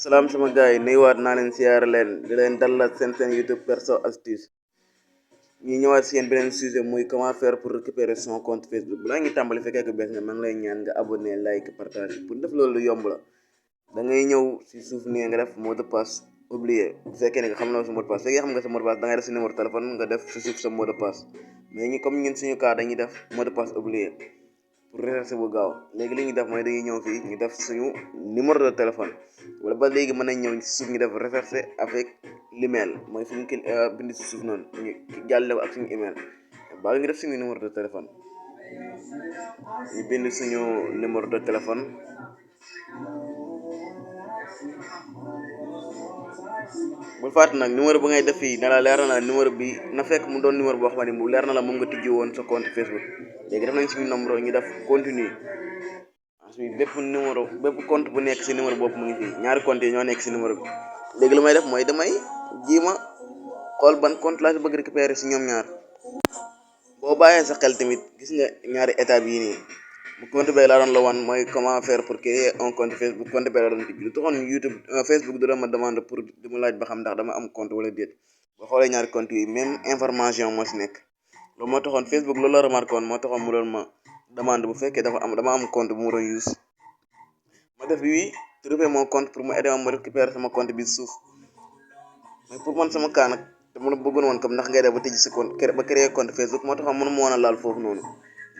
salaam sama gars yi nuyuwaat naa leen siyaare leen di leen dalal seen YouTube Perso Astuce ñu ñëwaat si yéen beneen sujet muy comment faire pour récupérer son compte Facebook balaa ngi tàmbali fekkee ko bees nga maa ngi lay ñaan nga abonné like partage pour def loolu yomb la da ngay ñëw si suuf nii nga def mot de passe oublié bu fekkee ne nga xam na sa mot de passe fekkee xam nga sa mot de passe da ngay def si numéro téléphone nga def si suuf sa mot de passe mais ñi comme ñun suñu cas dañuy def mot de passe oublié pour recherche bu gaaw léegi li ñuy def mooy dañuy ñëw fii ñu def suñu numéro de téléphone wala ba léegi mën nañ ñëw si suuf ñu def recherche avec l'email mooy fu ñu bind si suuf noonu ñu jàlle ak suñu email baa ngi def suñu numéro de téléphone ñu bind suñu numéro de téléphone bul fàtte nag numéro bu ngay def fii na la leer na la numéro bi na fekk mu doon numéro boo xam ne mu leer na la moom nga tijji woon sa compte Facebook léegi def nañ suñu numéro ñu def continue ensuite bépp compte bu nekk si numéro boobu mu ngi fii ñaari compte yi ñoo nekk si numéro bi léegi lu may def mooy damay jiima xool ban compte laa si bëgg récupérer si ñoom ñaar boo bàyyee sa xel tamit gis nga ñaari étapes yii nii bu compte bee laa doon la wan mooy comment faire pour créer un compte Facebook compte bee laa doon tijji lu taxoon YouTube Facebook du ma demande pour di mu laaj ba xam ndax dama am compte wala déet boo xoolee ñaari compte yi même information moo si nekk loolu moo taxoon Facebook loolu la remarqué woon moo taxoon mu doon ma demande bu fekkee dama am compte bu mu doon use ma def oui trouver mon compte pour mu aider ma récupérer sama compte bi suuf mais pour man sama cas nag dama la bëggoon woon comme ndax ngay def ba tëj si compte ba créer compte Facebook moo taxoon mënu ma woon a laal foofu noonu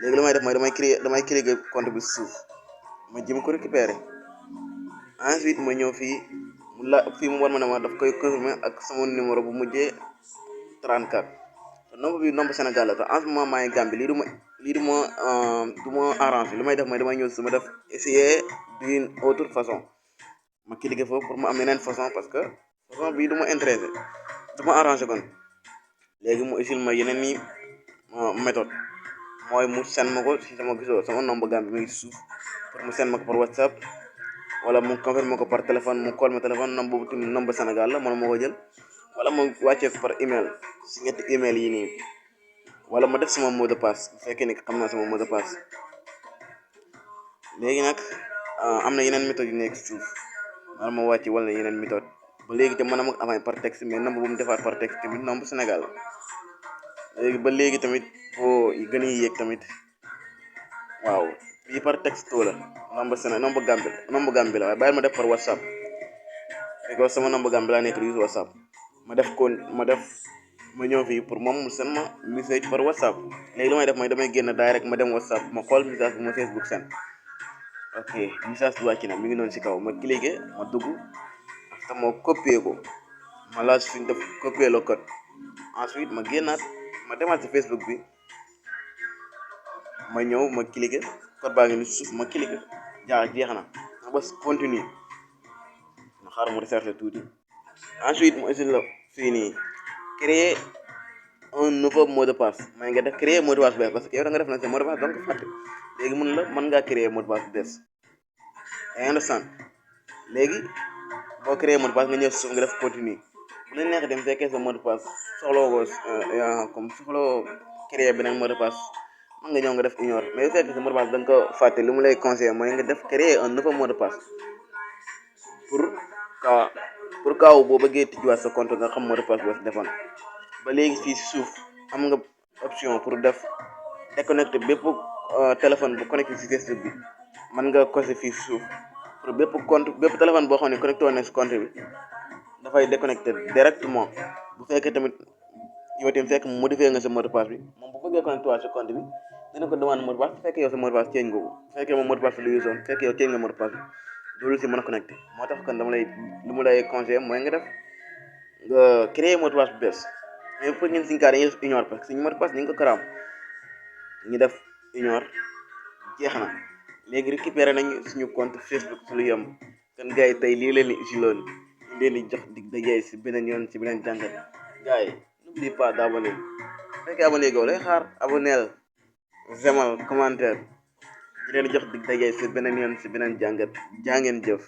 léegi li may def mooy damay créer compte bi suuf ma jëm ko récupérer ensuite ma ñëw fii mu war ma ne ma daf koy confirmer ak sama numéro bu mujjee 34 te nombre bi nombre Sénégal la te en ce moment maa ngi Gambie lii du ma arrangé li may def mooy damay ñëw si ma def essayer d'une autre façon ma cliquer foofu pour ma am yeneen façon parce que façon bii du ma intéressé du ma arrangé kon léegi mu isil ma yeneen ni méthode mooy mu seen ma ko si sama nombre Gambie mi ngi si suuf pour mu seen ma ko par WhatsApp wala mu confirmer ko par téléphone mu call ma téléphone nombre boobu tamit nombre Sénégal la man ma ko jël wala mu wàccee ko par email si ñetti email yi nii wala ma def sama mot de passe bu fekkee ni xam naa sama mot de passe léegi nag am na yeneen méthode yu nekk suuf wala ma wàcc wala yeneen méthode ba léegi te mën na ma amay par texte mais nombre bu mu defaat par texte tamit nombre Sénégal léegi ba léegi tamit boo gën a yéeg tamit waaw bii par texto la nombre Gambie la waaye bàyyil ma def par WhatsApp because sama nombre Gambie laa nekk di use WhatsApp ma ñëw fii pour moom mu seen ma message par WhatsApp léegi li may def mooy damay génn direct ma dem WhatsApp ma xool message bu ma Facebook seen ok message bi wàcc na mi ngi noonu si kaw ma cliqué ma dugg te ma copier ko ma laaj fi ñu def copier le code ensuite ma génnaat ma demaat si Facebook bi ma ñëw ma cliqué code baa ngi ni suuf ma cliqué jeex na ma bës continue ma xaar mu recherché tuuti ensuite mu isil la fii nii créer un nouveau mot de passe may nga def créer mot de passe bees parce que yow da nga def na sa mot de passe donc fàtte léegi mën ngaa créer mot de passe bees yaa understand léegi boo créer mot de passe nga ñëw si suuf nga def continue bu la neex dem fekkee sa mot de passe soxloo ko comme soxloo créer beneen mot de passe mën nga ñëw nga def ignore mais bu fekkee sa mot de passe da nga ko fàtte li mu lay conseiller mooy nga def créer un nouveau mot de passe pour kaaw boo bëggee tijjiwaat sa compte nga xam mot de passe boo si defoon ba léegi fii si suuf am nga option pour def déconnecté bépp téléphone bu connecté si Facebook bi mën nga coché fii si suuf pour bépp téléphone boo xam ne connecté woon na si compte bi dafay déconnecté directement bu fekkee tamit yow tamit fekk modifié nga sa mot de passe bi moom bu bëggee connecté waat si compte bi dina ko demande mot de passe bu fekkee yow sa mot de passe change nga ko bu fekkee moom mot de passe lu usoon bu fekkee yow change nga mot de passe bi loolu si mën a connecté moo tax kon li mu lay conseillé mooy nga créer mot de passe bu bees mais pour ñun suñu cas dañuy def ignore parce que suñu mot de passe ñu ngi ko karaam ñu def ignore jeex na léegi récupéré nañu suñu compte Facebook su lu yomb kon gars yi tey lii leen di si loolu ñu leen di jox dig daje si beneen yoon si beneen jàngat gars yi n'oublie pas d'abonner bu fekkee abonné goo lay xaar abonnel j'aimal commentaire ñu leen di jox dig daje si beneen yoon si beneen jàngat jaa ngeen jëf